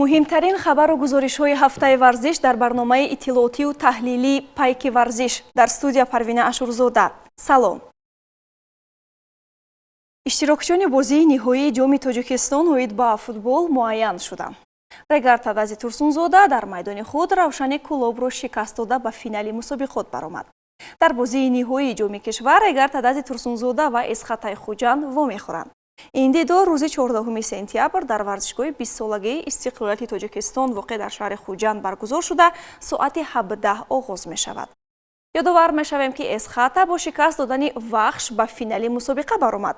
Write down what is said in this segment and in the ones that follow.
Муҳимтарин хабару гузоришҳои ҳафтаи варзиш дар барномаи иттилоотию таҳлилии «Пайки варзиш». Дар студия Парвина Ашурзода. Салом. Иштирокчиёни бозии ниҳоии Ҷоми Тоҷикистон оид ба футбол муайян шуданд. Регар Тадази Турсунзода дар майдони худ Равшани Кӯлобро шикаст дода, ба финали мусобиқот баромад. Дар бозии ниҳоии ҷоми кишвар Регар Тадази Турсунзода ва Эсхатаи Хуҷанд вомехӯранд. Ин дидор рӯзи 14 сентябр дар варзишгоҳи 20-солагии истиқлолияти Тоҷикистон, воқеъ дар шаҳри Хуҷанд, баргузор шуда, соати 17 оғоз мешавад. Ёдовар мешавем, ки Эсхата бо шикаст додани Вахш ба финали мусобиқа баромад.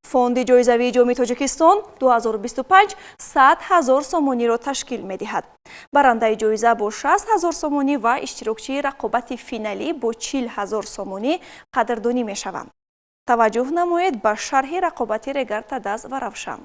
Фонди ҷоизавии Ҷоми Тоҷикистон 2025 100 ҳазор сомониро ташкил медиҳад. Барандаи ҷоиза бо 60 ҳазор сомонӣ ва иштирокчии рақобати финалӣ бо 40 ҳазор сомонӣ қадрдонӣ мешаванд. Таваҷҷӯҳ намоед ба шарҳи рақобати Регар Тадаз ва Равшан.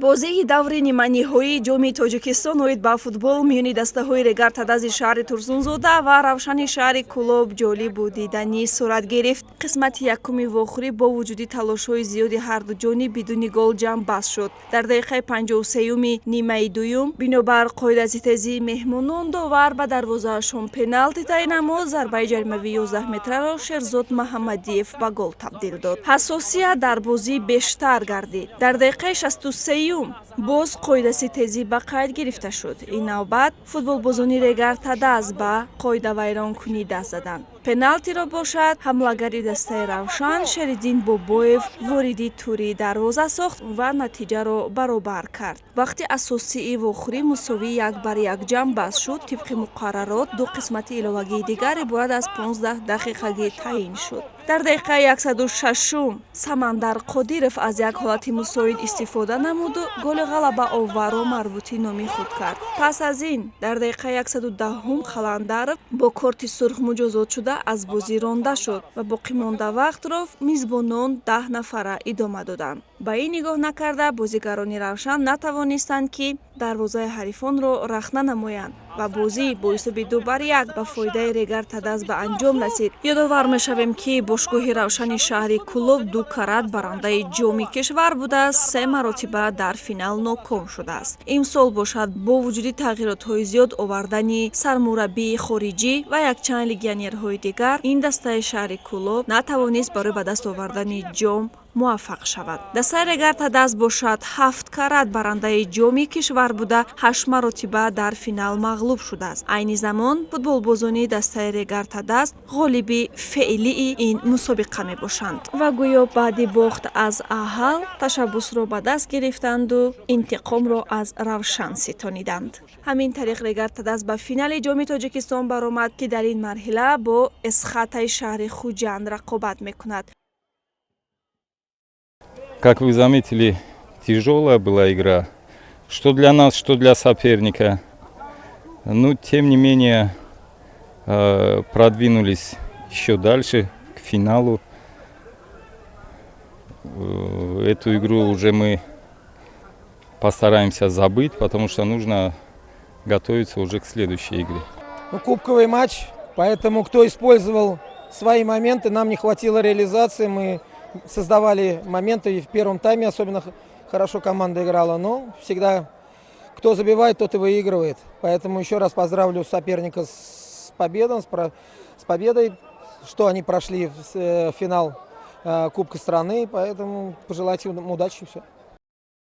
Бозии даври ниманиҳоии Ҷоми Тоҷикистон оид ба футбол миёни дастаҳои Регар Тадази шаҳри Турсунзода ва Равшани шаҳри Кӯлоб ҷолибу диданӣ сурат гирифт. Қисмати якуми вохӯрӣ бо вуҷуди талошҳои зиёди ҳарду ҷониб бидуни гол ҷамъбаст шуд. Дар дақиқаи 53-юми нимаи дуюм, бинобар қоидаситезии меҳмонон, довар ба дарвозаашон пеналти таъин намуд. Зарбаи ҷаримавии 11 метраро Шерзод Маҳаммадиев ба гол табдил дод. Ҳассосият дар бозӣ бештар гардид. Дар дақиқаи 63-юм боз қоидаситезӣ ба қайд гирифта шуд. Ин навбат футболбозони Регар Тадаз ба қоидавайронкунӣ даст заданд. Пеналтиро бошад ҳамлагари дастаи Равшан Шериддин Бобоев вориди тури дарвоза сохт ва натиҷаро баробар кард. Вақти асосии вохӯрӣ мусовӣ 1 бар 1 ҷамъбаст шуд. Тибқи муқаррарот, ду қисмати иловагии дигар иборат аз 15 дақиқагӣ таъин шуд. Дар дақиқаи 106-ум Самандар Қодиров аз як ҳолати мусоид истифода намуду голи ғалабаоварро марбути номи худ кард. Пас аз ин дар дақиқаи 110-ум Қаландаров бо корти сурх муҷозот шуда, аз бозӣ ронда шуд ва боқимонда вақтро мизбонон 10 нафара идома доданд. Ба ин нигоҳ накарда, бозигарони Равшан натавонистанд, ки дарвозаи ҳарифонро рахна намоянд ва бозӣ бо ҳисоби 2 бар 1 ба фоидаи Регар Тадаз ба анҷом расид. Ёдовар мешавем, ки бошгоҳи Равшани шаҳри Кӯлоб ду карат барандаи ҷоми кишвар буда, се маротиба дар финал ноком шудааст. Имсол бошад, бо вуҷуди тағйиротҳои зиёд, овардани сармураббии хориҷӣ ва якчанд легионерҳои дигар, ин дастаи шаҳри Кӯлоб натавонист барои ба даст овардани ҷом муваффақ шавад. Дастаи Регар Тадаз бошад, ҳафт карат барандаи ҷоми кишвар буда, ҳашт маротиба дар финал мағлуб шудааст. Айни замон футболбозони дастаи Регар Тадаз ғолиби феълии ин мусобиқа мебошанд ва гӯё баъди бохт аз Аҳал ташаббусро ба даст гирифтанду интиқомро аз Равшан ситониданд. Ҳамин тариқ Регар Тадаз ба финали Ҷоми Тоҷикистон баромад, ки дар ин марҳила бо Эсхатаи шаҳри Хуҷанд рақобат мекунад. Как вы заметили, тяжелая была игра, что для нас, что для соперника. Но, тем не менее, продвинулись еще дальше, к финалу. Эту игру уже мы постараемся забыть, потому что нужно готовиться уже к следующей игре. Ну, кубковый матч, поэтому кто использовал свои моменты, нам не хватило реализации, мы создавали моменты, и в первом тайме особенно хорошо команда играла, но всегда кто забивает, тот и выигрывает. Поэтому еще раз поздравлю соперника с победой, что они прошли в финал Кубка страны, поэтому пожелать им удачи, все.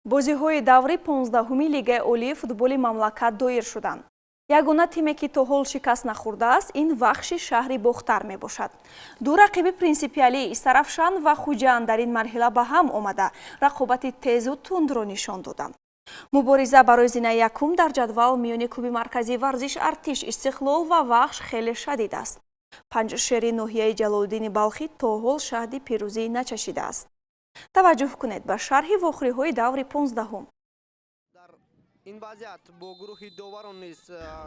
Бозиҳои даври 15-уми Лигаи олии футболи мамлакат доир шуданд. Ягона тиме, ки то ҳол шикаст нахӯрдааст, ин Вахши шаҳри Бохтар мебошад. Ду рақиби принсипиалӣ, Истарафшан ва Хуҷанд, дар ин марҳила ба ҳам омада, рақобати тезу тундро нишон доданд. Мубориза барои зинаи якум дар ҷадвал миёни клуби марказии варзиш Артиш, Истиқлол ва Вахш хеле шадид аст. Панҷшери ноҳияи Ҷалолиддини Балхӣ то ҳол шаҳди пирӯзӣ начашидааст. Таваҷҷӯҳ кунед ба шарҳи вохӯриҳои даври 15-ум. Ин вазъият бо гурӯҳи доварон низ.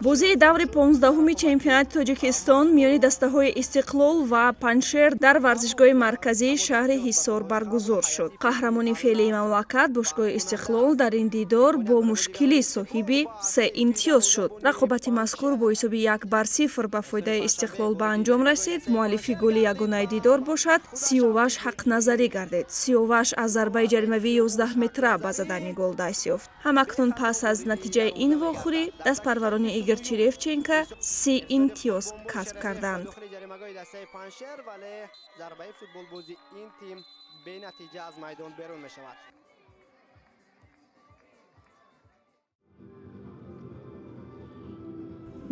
Бозии даври 15-уми чемпионати Тоҷикистон миёни дастаҳои Истиқлол ва Панҷшер дар варзишгоҳи марказии шаҳри Ҳисор баргузор шуд. Қаҳрамони феълии мамлакат, бошгоҳи Истиқлол, дар ин дидор бо мушкилӣ соҳиби се имтиёз шуд. Рақобати мазкур бо ҳисоби 1-0 ба фоидаи Истиқлол ба анҷом расид. Муаллифи голи ягонаи дидор бошад Сиёваш Ҳақназарӣ гардид. Сиёваш аз зарбаи ҷаримавии 11 метра ба задани гол даст ёфт. Ҳамакнун пас аз натиҷаи ин вохӯрӣ дастпарварони Игор Черевченко 30 имтиёз касб карданд. Ҷаримагоҳи дастаи Панҷшер, вале зарбаи футболбози ин тим бенатиҷа аз майдон берун мешавад.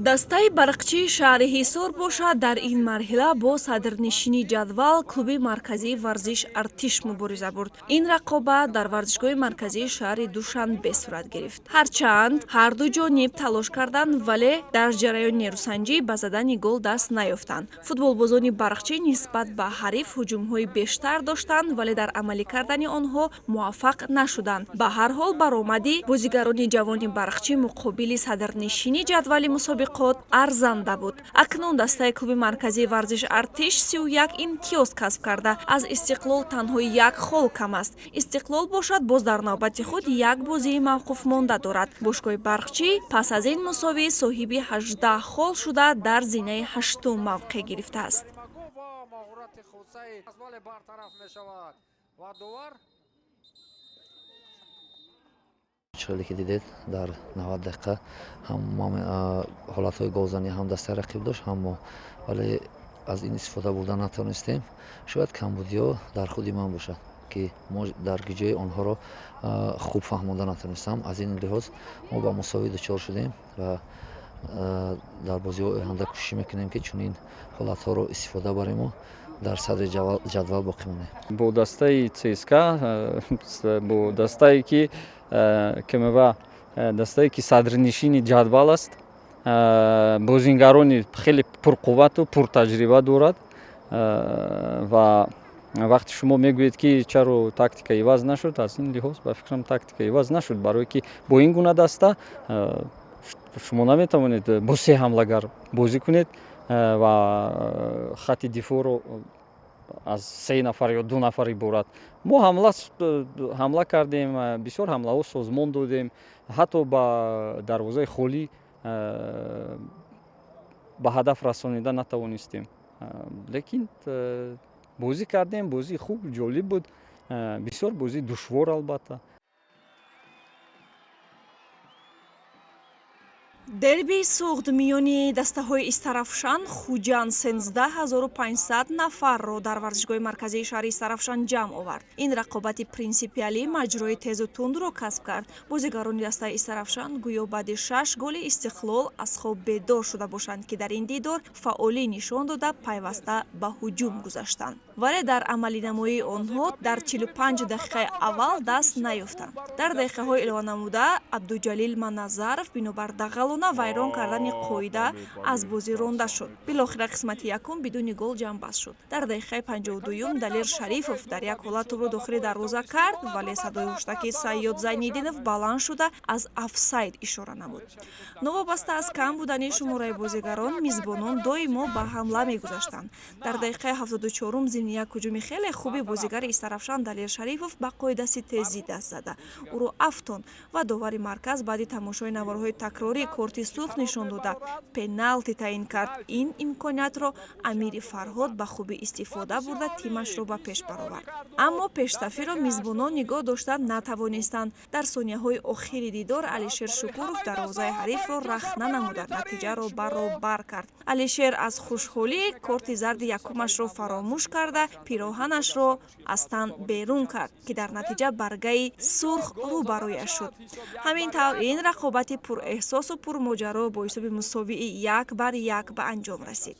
Дастаи Барқчии шаҳри Ҳисор бошад дар ин марҳила бо садрнишини ҷадвал, клуби марказии варзиш Артиш, мубориза бурд. Ин рақобат дар варзишгоҳи марказии шаҳри Душанбе сурат гирифт. Ҳарчанд ҳарду ҷониб талош карданд, вале дар ҷараёни нерӯсанҷӣ ба задани гол даст наёфтанд. Футболбозони Барқчӣ нисбат ба ҳариф ҳуҷумҳои бештар доштанд, вале дар амалӣ кардани онҳо муваффақ нашуданд. Ба ҳар ҳол, баромади бозигарони ҷавони Барқчӣ муқобили садрнишини ҷадвали мусобиқот арзанда буд. Акнун дастаи клуби марказии варзиш Артиш 31 имтиёз касб карда, аз Истиқлол танҳо як хол кам аст. Истиқлол бошад боз дар навбати худ як бозии мавқуфмонда дорад. Бошгоҳи Барқчӣ пас аз ин мусовӣ соҳиби 18 хол шуда, дар зинаи ҳаштум мавқеъ гирифтааст. Чиқеле ки дидед, дар 90 дақиқа ҳам ҳолатҳои голзанӣ ҳам дастаи рақиб дошт, ҳам мо, вале аз ин истифода бурда натавонистем. Шояд камбудиҳо дар худи ман бошад, ки мо дар ҷои онҳоро хуб фаҳмонда натавонистам. Аз ин лиҳоз мо ба мусовӣ дучор шудем ва дар бозиҳои оянда кӯшиш мекунем, ки чунин ҳолатҳоро истифода барему дар садри ҷадвал боқӣ монем. Бо дастаи ЦСКА, бо дастае ки КМВ, дастае ки садрнишини ҷадвал аст, бозингарони хеле пурқуввату пуртаҷриба дорад. Ва вақте шумо мегӯед, ки чаро тактика иваз нашуд, аз ин лиҳоз ба фикрам, тактика иваз нашуд, барое ки бо ин гуна даста шумо наметавонед бо се ҳамлагар бозӣ кунед ва хатти дифоъро аз се нафар ё ду нафар иборат. Мо ҳамла кардем, бисёр ҳамлаҳо созмон додем, ҳатто ба дарвозаи холӣ ба ҳадаф расонида натавонистем, лекин бозӣ кардем. Бозии хуб, ҷолиб буд, бисёр бозии душвор албатта. Дербии Суғд миёни дастаҳои Истарафшан, Хуҷанд 13 500 нафарро дар варзишгоҳи марказии шаҳри Истарафшан ҷамъ овард. Ин рақобати принсипиалӣ маҷрои тезу тундро касб кард. Бозигарони дастаи Истарафшан гӯё баъди шаш голи Истиқлол аз хоб бедор шуда бошанд, ки дар ин дидор фаъолӣ нишон дода, пайваста ба ҳуҷум гузаштанд, вале дар амалинамоии онҳо дар 45 дақиқаи аввал даст наёфтанд. Дар дақиқаҳои илованамуда Абдуҷалил Маназаров бинобар дағалона вайрон кардани қоида аз бозӣ ронда шуд. Билохира қисмати якум бидуни гол ҷамъбаст шуд. Дар дақиқаи 52-юм Далер Шарифов дар як ҳолат тӯбро дохили дарвоза кард, вале садои ҳуштаки Сайёд Зайниддинов баланд шуда, аз офсайд ишора намуд. Новобаста аз кам будани шумораи бозигарон, мизбонон доимо ба ҳамла мегузаштанд. Дар дақиқаи 74-ум зимни як ҳуҷуми хеле хуби бозигари Истарафшан Далер Шарифов ба қоидаси тезӣ даст зада, ӯро афтонд ва довари марказ баъди тамошои наворҳои такрорӣ корти сурх нишон дода, пеналти таъин кард. Ин имкониятро Амири Фарҳод ба хубӣ истифода бурда, тимашро ба пеш баровард, аммо пештафиро мизбонон нигоҳ дошта натавонистанд. Дар сонияҳои охири дидор Алишер Шукуров дарвозаи ҳарифро рахна намуда, натиҷаро баробар кард. Алишер аз хушҳолӣ корти зарди якумашро фаромӯш карда, пироҳанашро аз тан берун кард, ки дар натиҷа баргаи сурх рӯбарӯяш шуд. Ҳамин тавр, ин рақобати пурэҳсосу пурмоҷаро бо ҳисоби мусовии 1-1 ба анҷом расид.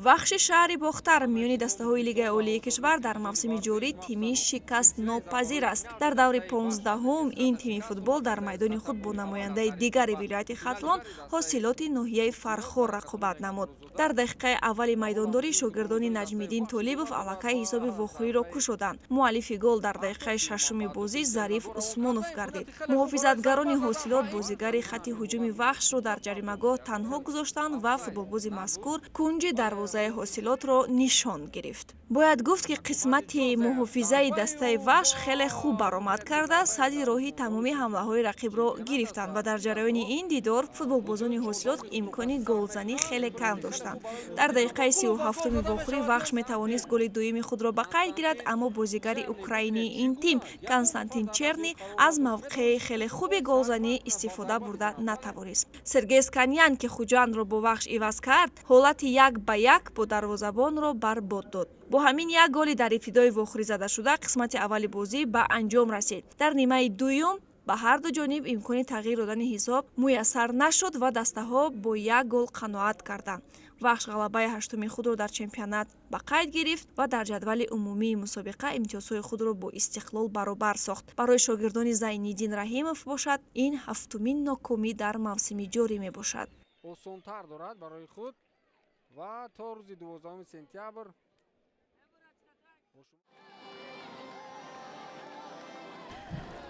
Вахши шаҳри Бохтар миёни дастаҳои Лигаи олии кишвар дар мавсими ҷорӣ тими шикастнопазир аст. Дар даври 15-ум ин тими футбол дар майдони худ бо намояндаи дигари вилояти Хатлон Ҳосилоти ноҳияи Фархор рақобат намуд. Дар дақиқаи аввали майдондорӣ шогирдони Наҷмиддин Толибов аллакай ҳисоби вохӯриро кушоданд. Муаллифи гол дар дақиқаи шашуми бозӣ Зариф Усмонов гардид. Муҳофизатгарони Ҳосилот бозигари хатти ҳуҷуми Вахшро дар ҷаримагоҳ танҳо гузоштанд ва футболбози мазкур кунҷи дарвозаи Ҳосилотро нишон гирифт. Бояд гуфт, ки қисмати муҳофизаи дастаи Вахш хеле хуб баромад карда, сади роҳи тамоми ҳамлаҳои рақибро гирифтанд ва дар ҷараёни ин дидор футболбозони Ҳосилот имкони голзанӣ хеле кам доштанд. Дар дақиқаи 37-уми вохӯрӣ Вахш метавонист голи дуюми худро ба қайд гирад, аммо бозигари украинии ин тим Константин Черни аз мавқеи хеле хуби голзанӣ истифода бурда натавонист. Сергей Сканян, ки Хуҷандро бо Вахш иваз кард, ҳолати 1 ба 1 бо дарвозабонро бар бод дод. Бо ҳамин як голи дар ибтидои вохӯрӣ задашуда қисмати аввали бозӣ ба анҷом расид. Дар нимаи дуюм ба ҳарду ҷониб имкони тағйир додани ҳисоб муяссар нашуд ва дастаҳо бо як гол қаноат карданд. Вахш ғалабаи ҳаштуми худро дар чемпионат ба қайд гирифт ва дар ҷадвали умумии мусобиқа имтиёзҳои худро бо Истиқлол баробар сохт. Барои шогирдони Зайниддин Раҳимов бошад, ин ҳафтумин нокомӣ дар мавсими ҷорӣ мебошад. Осонтар дорад барои худ ва то рӯзи 12 сентябр.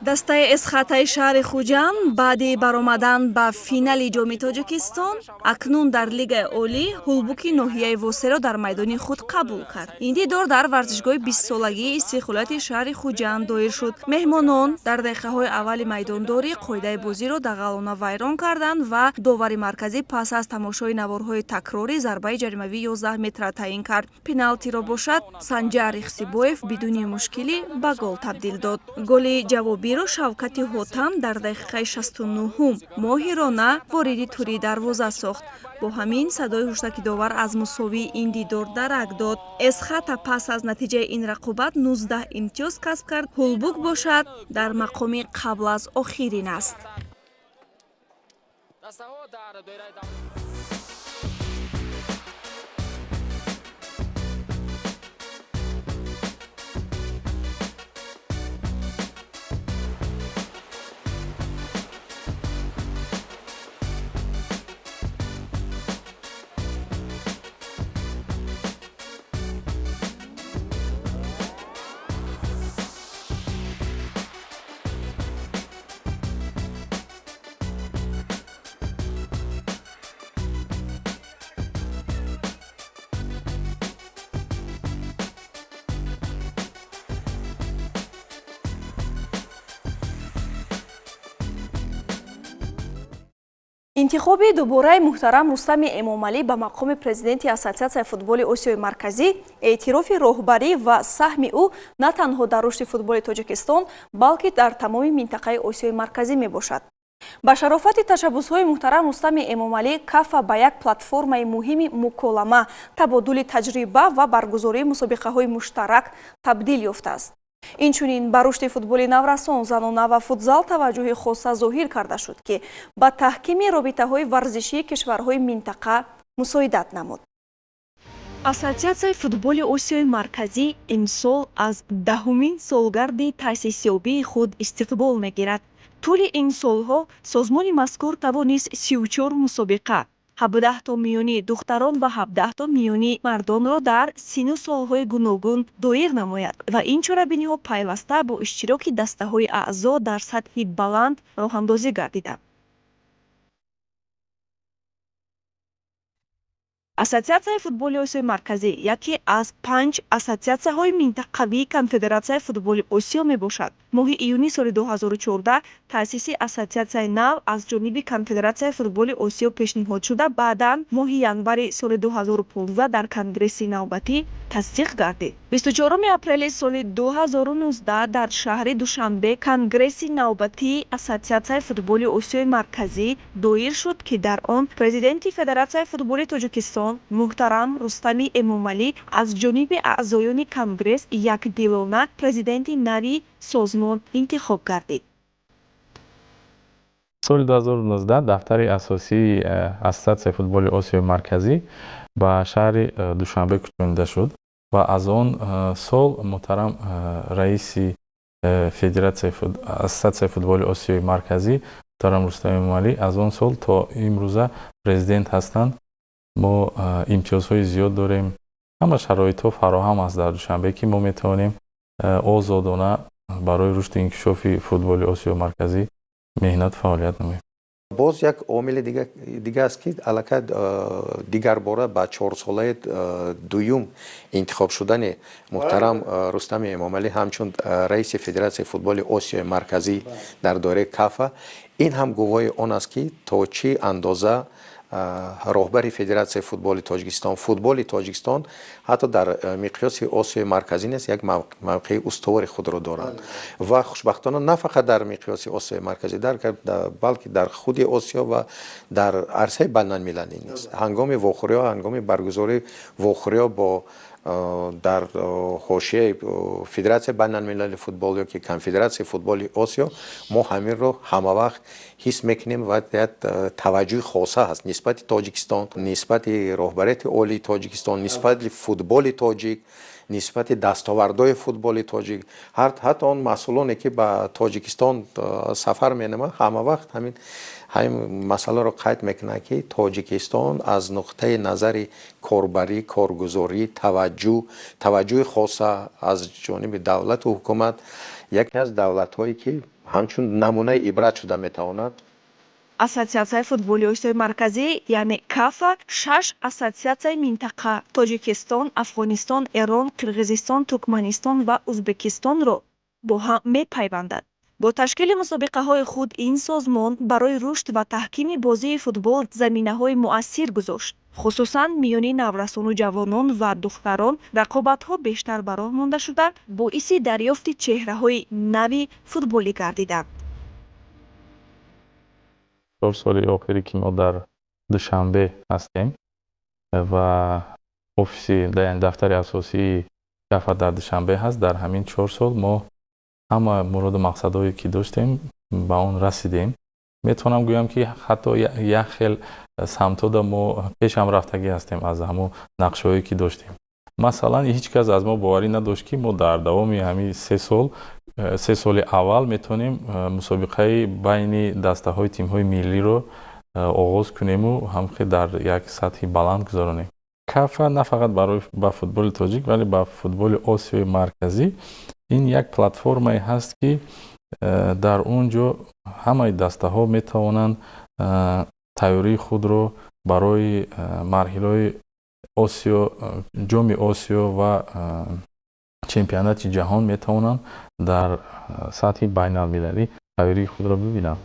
Дастаи Эсхатаи шаҳри Хуҷанд баъди баромадан ба финали Ҷоми Тоҷикистон акнун дар Лигаи олӣ Ҳулбуки ноҳияи Восеро дар майдони худ қабул кард. Ин дидор дар варзишгоҳи 20-солагии истиқлолияти шаҳри Хуҷанд доир шуд. Меҳмонон дар дақиқаҳои аввали майдондорӣ қоидаи бозиро дағалона вайрон карданд ва довари марказӣ пас аз тамошои наворҳои такрорӣ зарбаи ҷаримавии 11 метра таъин кард. Пеналти-ро бошад, Санҷар Ихсибоев бидуни мушкилӣ ба гол табдил дод. Голи ҷавобиро Шавкати Ҳотам дар дақиқаи 69-ум моҳирона вориди тури дарвоза сохт. Бо ҳамин садои ҳуштаки довар аз мусовии ин дидор дарак дод. Эсхата пас аз натиҷаи ин рақобат 19 имтиёз касб кард. Ҳулбук бошад, дар мақоми қабл аз охирин аст. Интихоби дубораи муҳтарам Рустами Эмомалӣ ба мақоми президенти Ассотсиатсияи футболи Осиёи Марказӣ эътирофи роҳбарӣ ва саҳми ӯ на танҳо дар рушди футболи Тоҷикистон, балки дар тамоми минтақаи Осиёи Марказӣ мебошад. Ба шарофати ташаббусҳои муҳтарам Рустами Эмомалӣ КАФА ба як платформаи муҳими муколама, табодули таҷриба ва баргузории мусобиқаҳои муштарак табдил ёфтааст. Инчунин ба рушди футболи наврасон, занона ва футзал таваҷҷӯҳи хоса зоҳир карда шуд, ки ба таҳкими робитаҳои варзишии кишварҳои минтақа мусоидат намуд. Ассотсиатсияи футболи Осиёи Марказӣ имсол аз 10-умин солгарди таъсисёбии худ истиқбол мегирад. Тӯли ин солҳо созмони мазкур тавонист 34 мусобиқа, 17 то миёни духтарон ва 17 то миёни мардонро дар синну солҳои гуногун доир намояд ва ин чорабиниҳо пайваста бо иштироки дастаҳои аъзо дар сатҳи баланд роҳандозӣ гардиданд. Ассотсиатсияи футболи Осиёи Марказӣ яке аз панҷ ассотсиатсияҳои минтақавии Конфедератсияи футболи Осиё мебошад. Моҳи июни соли 2014 таъсиси ассотсиатсияи нав аз ҷониби Конфедератсияи футболи Осиё пешниҳод шуда, баъдан моҳи январи соли 2015 дар конгресси навбатӣ тасдиқ гардид. 24 апрели соли 2019 дар шаҳри Душанбе конгресси навбатии Ассотсиатсияи футболи Осиёи Марказӣ доир шуд, ки дар он президенти Федератсияи футболи Тоҷикистон муҳтарам Рустами Эмомалӣ аз ҷониби аъзоёни конгресс якдилона президенти нави созмон интихоб гардид. Соли 2019 дафтари асосии Ассотсиатсияи футболи Осиёи Марказӣ ба шаҳри Душанбе кӯчонида шуд ва аз он сол муҳтарам раиси Федератсияи Ассотсиатсияи футболи Осиёи Марказӣ муҳтарам Рустам Эмомалӣ аз он сол то имрӯза президент ҳастанд. Мо имтиёзҳои зиёд дорем, ҳама шароитҳо фароҳам аст дар Душанбе, ки мо метавонем озодона барои рушду инкишофи футболи Осиёи Марказӣ меҳнат фаъолият намоем. Боз як омили дига аст, ки аллакай дигарбора ба чорсолаи дуюм интихоб шудани муҳтарам Рустами Эмомалӣ ҳамчун раиси Федератсияи футболи Осиёи Марказӣ дар доираи КАФА, ин ҳам гувоҳи он аст, ки то чӣ андоза роҳбари Федератсияи футболи Тоҷикистон, футболи Тоҷикистон ҳатто дар миқёси Осиёи Марказӣ нест, як мавқеи устувори худро доранд ва хушбахтона на фақат дар миқёси Осиёи Марказӣ, балки дар худи Осиё ва дар арсаи байналмилалӣ низ. Ҳангоми вохӯриҳо, ҳангоми баргузории вохӯриҳо бо дар ҳошияи Федератсияи байналмилалии футбол ё ки Конфедератсияи футболи Осиё мо ҳаминро ҳамавақт ҳис мекунем ва як таваҷҷӯҳи хоса ҳаст нисбати Тоҷикистон, нисбати роҳбарияти олии Тоҷикистон, нисбати футболи тоҷик, нисбати дастовардҳои футболи тоҷик. Ҳатто он масъулоне, ки ба Тоҷикистон сафар менамоянд, ҳамавақт ҳамин масъаларо қайд мекунанд, ки Тоҷикистон аз нуқтаи назари корбарӣ, коргузорӣ, таваҷҷӯҳи хоса аз ҷониби давлату ҳукумат яке аз давлатҳое, ки ҳамчун намунаи ибрат шуда метавонад. Ассотсиатсияи футболи Осиёи Марказӣ, яъне КАФА, шаш ассотсиатсияи минтақа: Тоҷикистон, Афғонистон, Эрон, Қирғизистон, Туркманистон ва Ӯзбекистонро бо ҳам мепайвандад. Бо ташкили мусобиқаҳои худ ин созмон барои рушд ва таҳкими бозии футбол заминаҳои муассир гузошт. Хусусан миёни наврасону ҷавонон ва духтарон рақобатҳо бештар ба роҳ монда шуда, боиси дарёфти чеҳраҳои нави футболӣ гардиданд. 4 соли охире, ки мо дар Душанбе ҳастем ва офиси, дафтари асосии КАФА дар Душанбе ҳаст, дар ҳамин 4 сол мо ҳама муроду мақсадҳое, ки доштем, ба он расидем. Метавонам гӯям, ки ҳатто як хел самтода мо пешам рафтагӣ ҳастем аз ҳамон нақшаҳое, ки доштем. Масалан, ҳеҷ кас аз мо боварӣ надошт, ки мо дар давоми ҳамин 3 сол, 3 соли аввал метавонем мусобиқаи байни дастаҳои тимҳои миллиро оғоз кунему ҳамхел дар як сатҳи баланд гузаронем. КАФА на фақат барои ба футболи тоҷик, вале ба футболи Осиёи Марказӣ ин як платформае ҳаст, ки дар он ҷо ҳамаи дастаҳо метавонанд тайёрии худро барои марҳилаҳои Осиё, Ҷоми Осиё ва чемпионати ҷаҳон метавонанд дар сатҳи байналмилалӣ тайёрии худро бибинанд.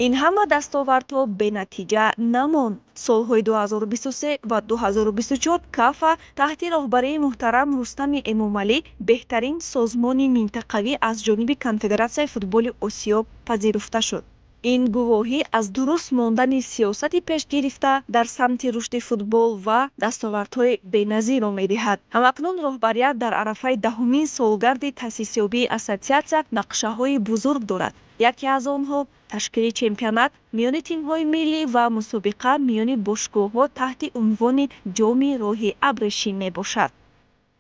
Ин ҳама дастовардҳо бенатиҷа намонд. Солҳои 2023 ва 2024 КАФА таҳти роҳбарии муҳтарам Рустами Эмомалӣ беҳтарин созмони минтақавӣ аз ҷониби Конфедератсияи футболи Осиё пазируфта шуд. Ин гувоҳӣ аз дуруст мондани сиёсати пешгирифта дар самти рушди футбол ва дастовардҳои беназирро медиҳад. Ҳамакнун роҳбарият дар арафаи даҳумин солгарди таъсисёбии ассотсиатсия нақшаҳои бузург дорад. Яке аз онҳо ташкили чемпионат миёни тимҳои миллӣ ва мусобиқа миёни бошгоҳҳо таҳти унвони Ҷоми роҳи абрешим мебошад.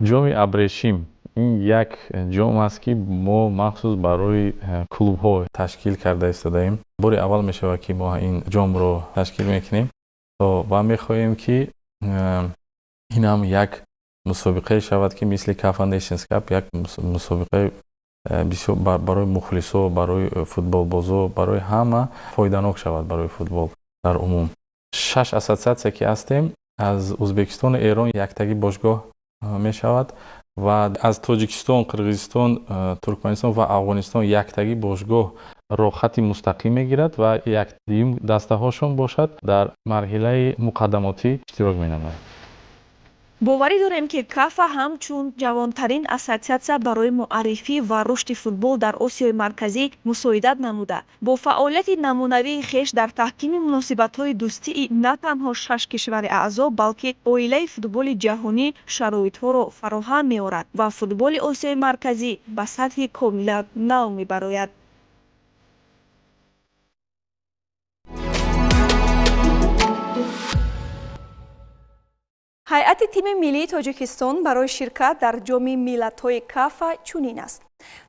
Ҷоми абрешим ин як ҷом аст, ки мо махсус барои клубҳо ташкил карда истодаем. Бори аввал мешавад, ки мо ин ҷомро ташкил мекунем ва мехоҳем, ки ин ҳам як мусобиқае шавад, ки мисли Кафа Nations Cup як мусобиқаи бисёр барои мухлисо, барои футболбозо, барои ҳама фоиданок шавад, барои футбол дар умум. Шаш ассотсиатсия ки ҳастем, аз Ӯзбекистону Эрон яктагӣ бошгоҳ мешавад ва аз Тоҷикистон, Қирғизистон, Туркманистон ва Афғонистон яктагӣ бошгоҳ роҳхати мустақим мегирад ва якдуюм дастаҳошон бошад, дар марҳилаи муқаддамотӣ иштирок менамояд. Боварӣ дорем, ки КАФА ҳамчун ҷавонтарин ассотсиатсия барои муаррифӣ ва рушди футбол дар Осиёи Марказӣ мусоидат намуда, бо фаъолияти намунавии хеш дар таҳкими муносибатҳои дӯстии на танҳо шаш кишвари аъзо, балки оилаи футболи ҷаҳонӣ шароитҳоро фароҳам меорад ва футболи Осиёи Марказӣ ба сатҳи комилан нав мебарояд. Ҳайати тими миллии Тоҷикистон барои ширкат дар Ҷоми миллатҳои Кафа чунин аст.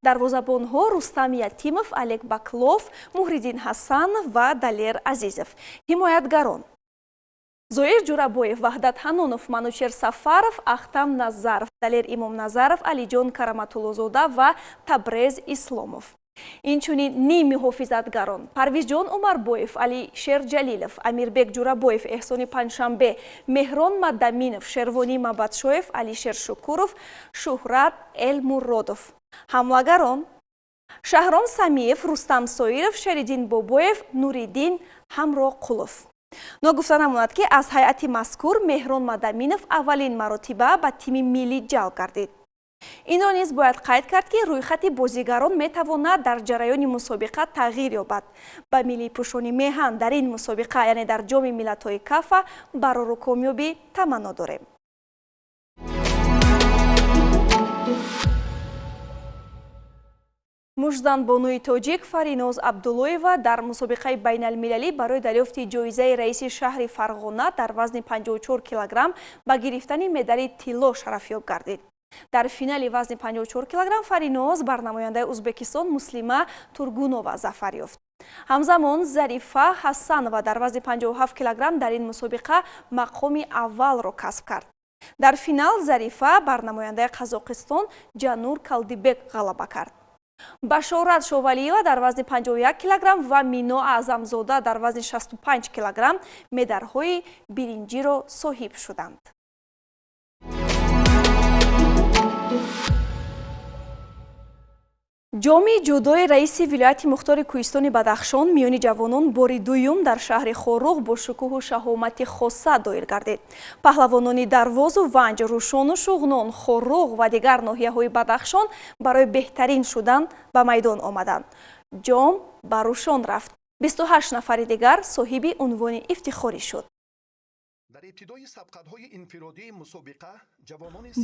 Дарвозабонҳо Рустам Ятимов, Олег Баклов, Муҳриддин Ҳасанов ва Далер Азизов. Ҳимоятгарон Зоир Ҷурабоев, Ваҳдат Ҳанонов, Манучер Сафаров, Ахтам Назаров, Далер Имомназаров, Алиҷон Караматуллозода ва Табрез Исломов. Инчунин ним муҳофизатгарон Парвизҷон Умарбоев, Алишер Ҷалилов, Амирбек Ҷурабоев, Эҳсони Панҷшанбе, Меҳрон Мадаминов, Шервонӣ Мабадшоев, Алишер Шукуров, Шуҳрат Элмуродов. Ҳамлагарон Шаҳром Самиев, Рустам Соиров, Шариддин Бобоев, Нуриддин Ҳамроқулов. Ногуфта намонад, ки аз ҳайати мазкур Меҳрон Мадаминов аввалин маротиба ба тими миллӣ ҷалб гардид. Инро низ бояд қайд кард, ки рӯйхати бозигарон метавонад дар ҷараёни мусобиқа тағйир ёбад. Ба миллипӯшони меҳан дар ин мусобиқа, яъне дар Ҷоми миллатҳои Кафа, барору комёбӣ таманно дорем. Мужданбонуи тоҷик Фариноз Абдуллоева дар мусобиқаи байналмилалӣ барои дарёфти ҷоизаи раиси шаҳри Фарғона дар вазни 54 килограмм ба гирифтани медали тилло шарафёб гардид. Дар финали вазни 54 килограмм Фариноз бар намояндаи Узбекистон Муслима Тургунова зафар ёфт. Ҳамзамон Зарифа Ҳасанова дар вазни 57 килограмм дар ин мусобиқа мақоми аввалро касб кард. Дар финал Зарифа бар намояндаи Қазоқистон Ҷанур Калдибек ғалаба кард. Башорат Шовалиева дар вазни 51 килограмм ва Мино Аъзамзода дар вазни 65 килограмм медалҳои биринҷиро соҳиб шуданд. Ҷоми ҷудои раиси вилояти мухтори Кӯҳистони Бадахшон миёни ҷавонон бори дуюм дар шаҳри Хоруғ бо шукӯҳу шаҳомати хоса доир гардид. Паҳлавонони Дарвозу Ванҷ, Рӯшону Шуғнон, Хоруғ ва дигар ноҳияҳои Бадахшон барои беҳтарин шудан ба майдон омаданд. Ҷом ба Рӯшон рафт. 28 нафари дигар соҳиби унвони ифтихорӣ шуд.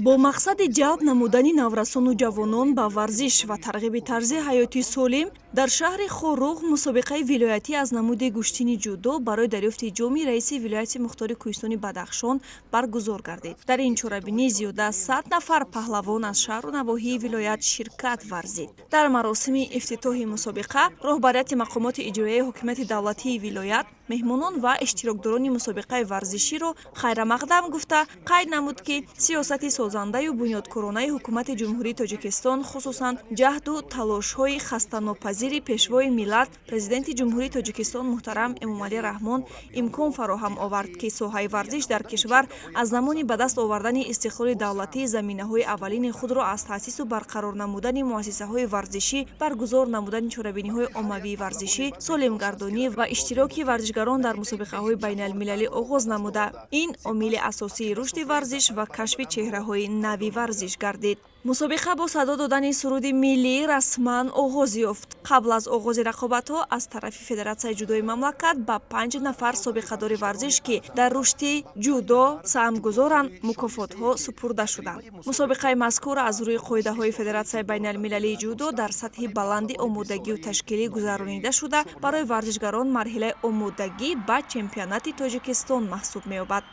Бо мақсади ҷалб намудани наврасону ҷавонон ба варзиш ва тарғиби тарзи ҳаёти солим дар шаҳри Хоруғ мусобиқаи вилоятӣ аз намуди гӯштини ҷудо барои дарёфти ҷоми раиси вилояти мухтори Кӯҳистони Бадахшон баргузор гардид. Дар ин чорабинӣ зиёда аз 100 нафар паҳлавон аз шаҳру навоҳии вилоят ширкат варзид. Дар маросими ифтитоҳи мусобиқа роҳбарияти мақомоти иҷроияи ҳокимияти давлатии вилоят, меҳмонон ва иштирокдорони мусобиқаи варзиширо хайрамақдам гуфта, қайд намуд, ки сиёсати созандаю бунёдкоронаи ҳукумати Ҷумҳурии Тоҷикистон, хусусан ҷаҳду талошҳои хастанопазири пешвои миллат, Президенти Ҷумҳурии Тоҷикистон муҳтарам Эмомалӣ Раҳмон имкон фароҳам овард, ки соҳаи варзиш дар кишвар аз замони ба даст овардани истиқлоли давлатӣ заминаҳои аввалини худро аз таъсису барқарор намудани муассисаҳои варзишӣ, баргузор намудани чорабиниҳои оммавии варзишӣ, солимгардонӣ ва иштироки варзишгарон дар мусобиқаҳои байналмилалӣ оғоз намуда, ин омили асосии рушди варзиш ва кашфи чеҳраҳои нави варзиш гардид. Мусобиқа бо садо додани суруди миллӣ расман оғоз ёфт. Қабл аз оғози рақобатҳо аз тарафи Федератсияи ҷудои мамлакат ба 5 нафар собиқадори варзиш, ки дар рушди ҷудо саҳмгузоранд, мукофотҳо супурда шуданд. Мусобиқаи мазкур аз рӯи қоидаҳои Федератсияи байналмилалии ҷудо дар сатҳи баланди омодагию ташкилӣ гузаронида шуда, барои варзишгарон марҳилаи омодагӣ ба чемпионати Тоҷикистон маҳсуб меёбад.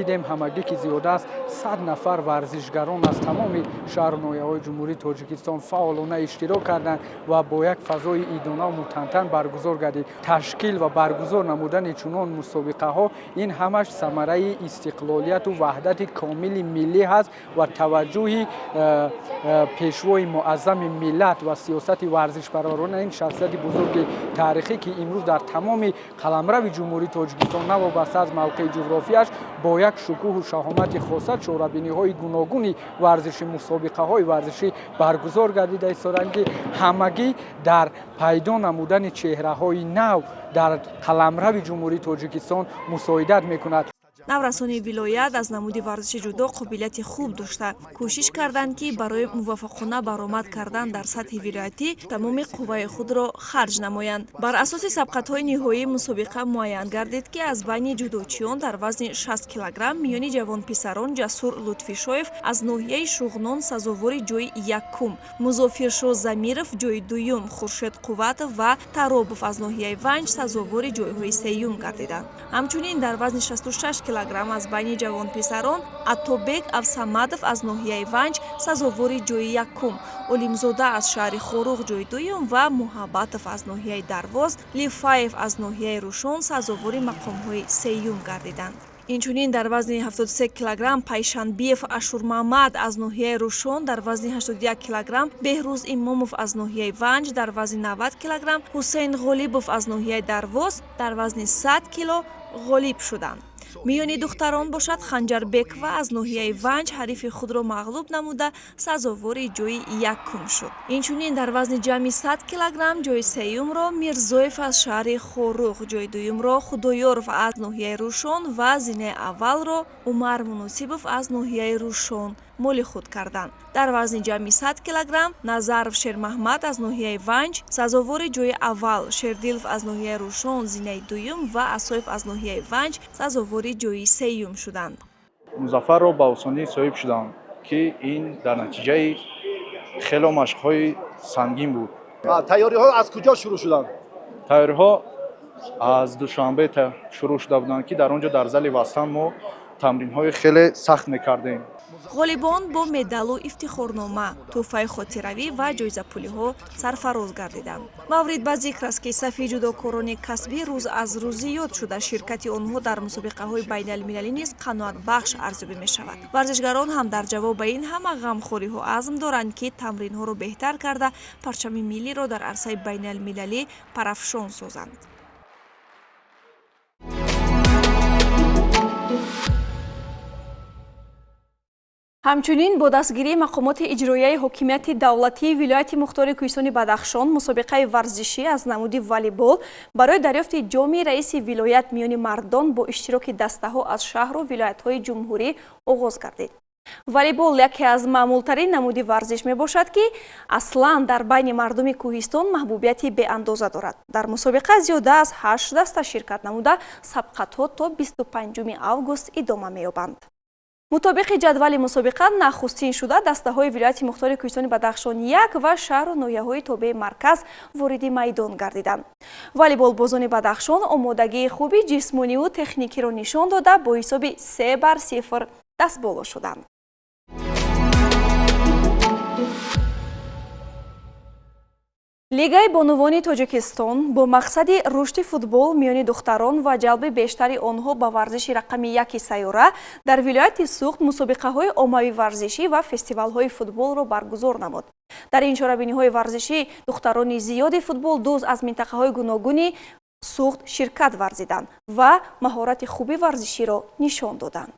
Дидем ҳамагӣ, ки зиёда аз 100 нафар варзишгарон аз тамоми шаҳру ноҳияҳои Ҷумҳурии Тоҷикистон фаъолона иштирок карданд ва бо як фазои идонаву мутантан баргузор гардид. Ташкил ва баргузор намудани чунон мусобиқаҳо ин ҳамаш самараи истиқлолияту ваҳдати комили миллӣ ҳаст ва таваҷҷӯҳи пешвои муаззами миллат ва сиёсати варзишпарварона, ин шахсияти бузурги таърихӣ, ки имрӯз дар тамоми қаламрави Ҷумҳурии Тоҷикистон навобаста аз мавқеи ҷуғрофияш бо як шукӯҳу шаҳомати хоса чорабиниҳои гуногуни варзишӣ, мусобиқаҳои варзишӣ баргузор гардида истоданд, ки ҳамагӣ дар пайдо намудани чеҳраҳои нав дар қаламрави Ҷумҳурии Тоҷикистон мусоидат мекунад. Наврасони вилоят аз намуди варзиши ҷудо қобилияти хуб дошта, кӯшиш карданд, ки барои муваффақона баромад кардан дар сатҳи вилоятӣ тамоми қувваи худро харҷ намоянд. Бар асоси сабқатҳои ниҳоии мусобиқа муайян гардид, ки аз байни ҷудочиён дар вазни 60 килограмм миёни ҷавонписарон Ҷасур Лутфишоев аз ноҳияи Шуғнон сазовори ҷои якум, Музофиршо Замиров ҷои дуюм, Хуршед Қувватов ва Таробов аз ноҳияи Ванҷ сазовори ҷойҳои сеюм гардиданд. Ҳамчунин дар вазни 66 килограмм аз байни ҷавонписарон Атобек Авсамадов аз ноҳияи Ванҷ сазовори ҷои якум, Олимзода аз шаҳри Хоруғ ҷои дуюм ва Муҳаббатов аз ноҳияи Дарвоз, Лифаев аз ноҳияи Рушон сазовори мақомҳои сеюм гардиданд. Инчунин дар вазни 73 килограмм Пайшанбиев Ашурмаҳмад аз ноҳияи Рушон, дар вазни 81 килограмм Беҳрӯз Имомов аз ноҳияи Ванҷ, дар вазни 90 килограмм Ҳусейн Ғолибов аз ноҳияи Дарвоз дар вазни 100 кило ғолиб шуданд. Миёни духтарон бошад, Ханҷарбекова аз ноҳияи Ванҷ ҳарифи худро мағлуб намуда, сазовори ҷои якум шуд. Инчунин дар вазни ҷамъи 100 килограмм ҷои сеюмро Мирзоев аз шаҳри Хоруғ, ҷои дуюмро Худоёров аз ноҳияи Рушон ва зинаи аввалро Умар Муносибов аз ноҳияи Рушон моли худ карданд. Дар вазни ҷамъи 100 килограмм Назаров Шермаҳмад аз ноҳияи Ванҷ сазовори ҷои аввал, Шердилов аз ноҳияи Рушон зинаи дуюм ва Асоев аз ноҳияи Ванҷ сазовори ҷои сеюм шуданд. Музаффарро ба осонӣ соҳиб шудам, ки ин дар натиҷаи хело машқҳои сангин буд. Тайёриҳо аз куҷо шурӯъ шуданд? Тайёриҳо аз Душанбе шурӯъ шуда буданд, ки дар он ҷо дар зали Вастан мо тамринҳои хеле сахт мекардем. Ғолибон бо медалу ифтихорнома, тӯҳфаи хотиравӣ ва ҷоизапулиҳо сарфароз гардиданд. Маврид ба зикр аст, ки сафи ҷудокорони касбӣ рӯз аз рӯз зиёд шуда, ширкати онҳо дар мусобиқаҳои байналмилалӣ низ қаноатбахш арзёбӣ мешавад. Варзишгарон ҳам дар ҷавоб ба ин ҳама ғамхориҳо азм доранд, ки тамринҳоро беҳтар карда, парчами миллиро дар арсаи байналмилалӣ парафшон созанд. Ҳамчунин бо дастгирии мақомоти иҷроияи ҳокимияти давлатии вилояти мухтори Кӯҳистони Бадахшон мусобиқаи варзишӣ аз намуди волейбол барои дарёфти ҷоми раиси вилоят миёни мардон бо иштироки дастаҳо аз шаҳру вилоятҳои ҷумҳурӣ оғоз гардид. Волейбол яке аз маъмултарин намуди варзиш мебошад, ки аслан дар байни мардуми кӯҳистон маҳбубияти беандоза дорад. Дар мусобиқа зиёда аз 8 даста ширкат намуда, сабқатҳо то 25 август идома меёбанд. Мутобиқи ҷадвали мусобиқа нахустин шуда дастаҳои вилояти мухтори Кӯҳистони Бадахшон 1 ва шаҳру ноҳияҳои тобеи марказ вориди майдон гардиданд. Волейболбозони Бадахшон омодагии хуби ҷисмониву техникиро нишон дода, бо ҳисоби 3-0 дастболо шуданд. Лигаи бонувони Тоҷикистон бо мақсади рушди футбол миёни духтарон ва ҷалби бештари онҳо ба варзиши рақами 1 сайёра дар вилояти Суғд мусобиқаҳои оммавии варзишӣ ва фестивалҳои футболро баргузор намуд. Дар ин чорабиниҳои варзишӣ духтарони зиёди футболдӯст аз минтақаҳои гуногуни Суғд ширкат варзиданд ва маҳорати хуби варзиширо нишон доданд.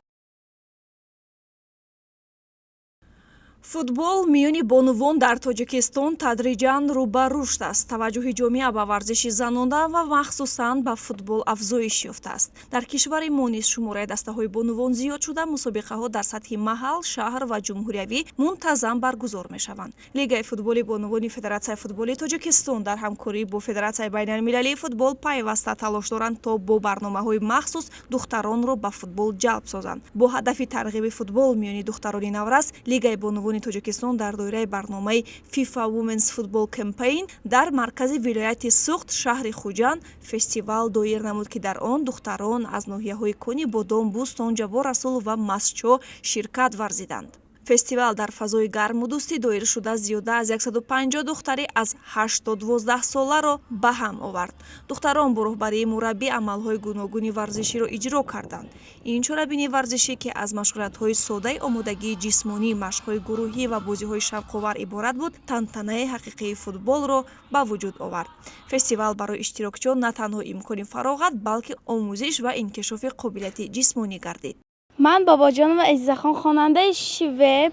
Футбол миёни бонувон дар Тоҷикистон тадриҷан рӯ ба рушд аст. Таваҷҷӯҳи ҷомеа ба варзиши занона ва махсусан ба футбол афзоиш ёфтааст. Дар кишвари мо низ шумораи дастаҳои бонувон зиёд шуда, мусобиқаҳо дар сатҳи маҳал, шаҳр ва ҷумҳуриявӣ мунтазам баргузор мешаванд. Лигаи футболи бонувони Федератсияи футболи Тоҷикистон дар ҳамкорӣ бо Федератсияи байналмилалии футбол пайваста талош доранд, то бо барномаҳои махсус духтаронро ба футбол ҷалб созанд. Бо ҳадафи тарғиби футбол миёни духтарони наврас, Лигаи бонувони Тоҷикистон дар доираи барномаи FIFA Women's Football Campaign дар маркази вилояти Суғд, шаҳри Хуҷанд фестивал доир намуд, ки дар он духтарон аз ноҳияҳои Кони Бодом, Бӯстон, Ҷаббор Расулов ва Мастчо ширкат варзиданд. Фестивал дар фазои гарму дӯстӣ доир шуда, зиёда аз 150 духтарӣ аз 8 то 12 соларо ба ҳам овард. Духтарон бо роҳбарии мураббӣ амалҳои гуногуни варзиширо иҷро карданд. Ин чорабинии варзишӣ, ки аз машғулиятҳои содаи омодагии ҷисмонӣ, машқҳои гурӯҳӣ ва бозиҳои шавқовар иборат буд, тантанаи ҳақиқии футболро ба вуҷуд овард. Фестивал барои иштирокчиён на танҳо имкони фароғат, балки омӯзиш ва инкишофи қобилияти ҷисмонӣ гардид. Ман Бобоҷонова Азизахон, хонандаи шиве.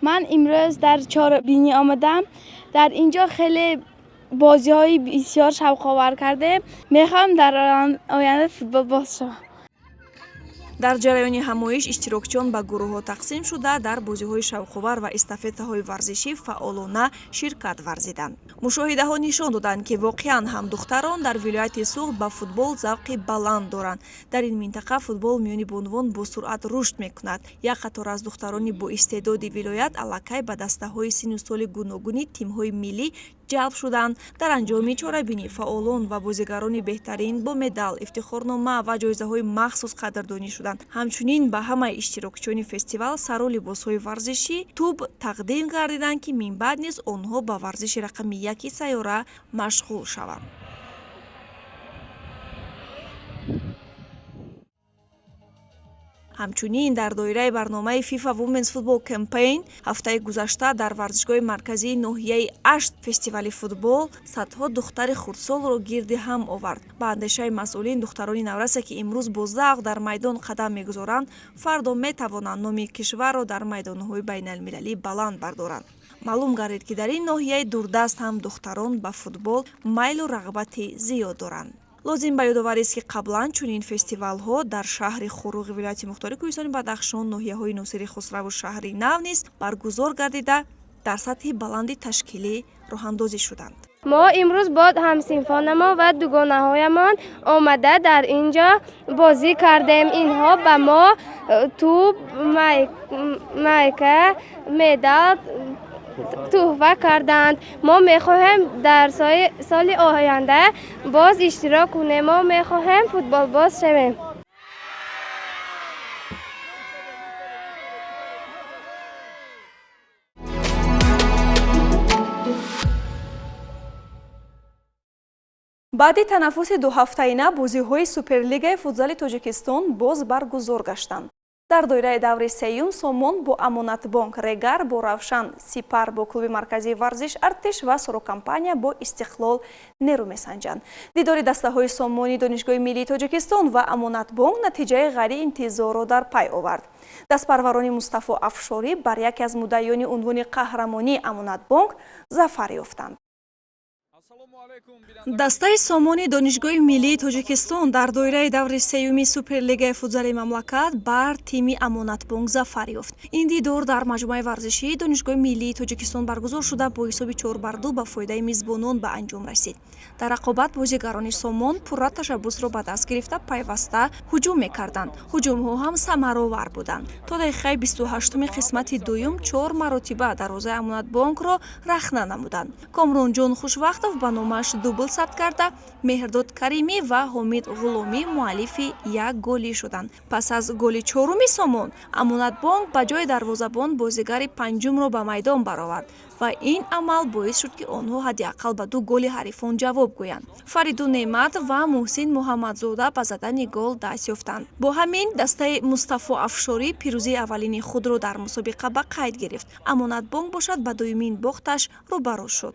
Ман имрӯз дар чорабинӣ омадам. Дар ин ҷо хеле бозиҳои бисёр шавқовар кардем. Мехоҳам дар оянда футболбоз шавам. Дар ҷараёни ҳамоиш иштирокчиён ба гурӯҳҳо тақсим шуда, дар бозиҳои шавқовар ва эстафетаҳои варзишӣ фаъолона ширкат варзиданд. Мушоҳидаҳо нишон доданд, ки воқеан ҳам духтарон дар вилояти Суғд ба футбол завқи баланд доранд. Дар ин минтақа футбол миёни бонувон бо суръат рушд мекунад. Як қатор аз духтарони боистеъдоди вилоят аллакай ба дастаҳои синну соли гуногуни тимҳои миллӣ Ҷалб шуданд. Дар анҷоми чорабинӣ фаъолон ва бозигарони беҳтарин бо медал, ифтихорнома ва ҷоизаҳои махсус қадрдонӣ шуданд. Ҳамчунин ба ҳамаи иштирокчиёни фестивал сару либосҳои варзишӣ, тӯб тақдим гардиданд, ки минбаъд низ онҳо ба варзиши рақами яки сайёра машғул шаванд. Ҳамчунин дар доираи барномаи FIFA Women's Football Campaign ҳафтаи гузашта дар варзишгоҳи марказии ноҳияи Ашт фестивали футбол садҳо духтари хурдсолро гирди ҳам овард. Ба андешаи масъулин, духтарони наврасе, ки имрӯз бо завқ дар майдон қадам мегузоранд, фардо метавонанд номи кишварро дар майдонҳои байналмилалӣ баланд бардоранд. Маълум гардид, ки дар ин ноҳияи дурдаст ҳам духтарон ба футбол майлу рағбати зиёд доранд. Лозим ба ёдоварист, ки қаблан чунин фестивалҳо дар шаҳри Хуруғи вилояти мухтори Кӯҳистони Бадахшон, ноҳияҳои Носири Хусраву шаҳри Нав низ баргузор гардида, дар сатҳи баланди ташкилӣ роҳандозӣ шуданд. Мо имрӯз бо ҳамсинфонамон ва дугонаҳоямон омада дар ин ҷо бозӣ кардем. Инҳо ба мо тӯб, майка, медал туҳфа карданд. Мо мехоҳем дар соли оянда боз иштирок кунем. Мо мехоҳем футболбоз шавем. Баъди танаффуси дуҳафтаина бозиҳои Суперлигаи футзали Тоҷикистон боз баргузор гаштанд. Дар доираи даври сеюм Сомон бо Амонатбонк, Регар бо Равшан, Сипар бо клуби марказии варзиш Артиш ва Сорокомпания бо Истиқлол нерӯ месанҷанд. Дидори дастаҳои Сомони Донишгоҳи миллии Тоҷикистон ва Амонатбонк натиҷаи ғайриинтизорро дар пай овард. Дастпарварони Мустафо Афшорӣ бар яке аз муддаиёни унвони қаҳрамонии Амонатбонк зафар ёфтанд. Дастаи Сомони Донишгоҳи миллии Тоҷикистон дар доираи даври сеюми Суперлигаи футзали мамлакат бар тими Амонатбонк зафар ёфт. Ин дидор дар маҷмӯаи варзишии Донишгоҳи миллии Тоҷикистон баргузор шуда, бо ҳисоби 4-2 ба фоидаи мизбонон ба анҷом расид. Дар рақобат бозигарони Сомон пурра ташаббусро ба даст гирифта, пайваста ҳуҷум мекарданд. Ҳуҷумҳо ҳам самаровар буданд. То дақиқаи 28-уми қисмати дуюм 4 маротиба дарвозаи Амонатбонкро рахна намуданд. Комронҷон Хушвақтов ба номаш дубл сабт карда, Меҳрдод Каримӣ ва Ҳомид Ғуломӣ муаллифи як голӣ шуданд. Пас аз голи чоруми Сомон, Амонатбонк ба ҷои дарвозабон бозигари панҷумро ба майдон баровард ва ин амал боис шуд, ки онҳо ҳадди ақал ба 2 голи ҳарифон ҷавоб гӯянд. Фаридун Неъмат ва Муҳсин Муҳаммадзода ба задани гол даст ёфтанд. Бо ҳамин дастаи Мустафо Афшорӣ пирӯзии аввалини худро дар мусобиқа ба қайд гирифт. Амонатбонк бошад ба дуюмин бохташ рӯбарӯ шуд.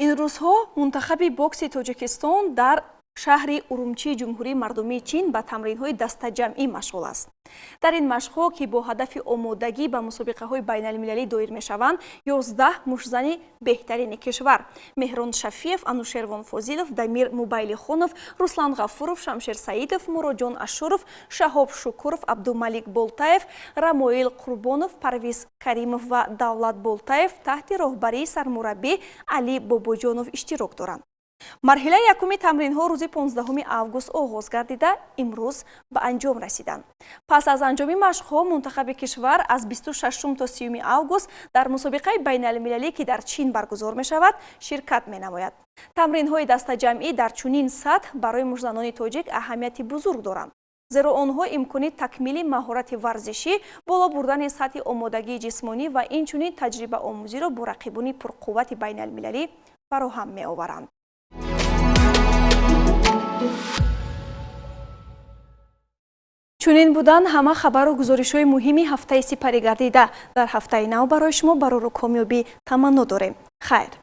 Ин рӯзҳо мунтахаби бокси Тоҷикистон дар шаҳри Урумчии Ҷумҳурии Мардумии Чин ба тамринҳои дастаҷамъӣ машғул аст. Дар ин машқҳо, ки бо ҳадафи омодагӣ ба мусобиқаҳои байналмилалӣ доир мешаванд, 11 муштзани беҳтарини кишвар Меҳрон Шафиев, Анушервон Фозилов, Дамир Мубайлихонов, Руслан Ғафуров, Шамшер Саидов, Муроҷон Ашуров, Шаҳоб Шукуров, Абдумалик Болтаев, Рамоил Қурбонов, Парвиз Каримов ва Давлат Болтаев таҳти роҳбарии сармураббӣ Али Бобоҷонов иштирок доранд. Марҳилаи якуми тамринҳо рӯзи 15 август оғоз гардида, имрӯз ба анҷом расиданд. Пас аз анҷоми машқҳо мунтахаби кишвар аз 26 то 30 август дар мусобиқаи байналмилалӣ, ки дар Чин баргузор мешавад, ширкат менамояд. Тамринҳои дастаҷамъӣ дар чунин сатҳ барои муштзанони тоҷик аҳамияти бузург доранд, зеро онҳо имкони такмили маҳорати варзишӣ, боло бурдани сатҳи омодагии ҷисмонӣ ва инчунин таҷрибаомӯзиро бо рақибони пурқуввати байналмилалӣ фароҳам меоваранд. Чунин будан ҳама хабару гузоришҳои муҳими ҳафтаи сипарӣ гардида. Дар ҳафтаи нав барои шумо барору комёбӣ таманно дорем. Хайр.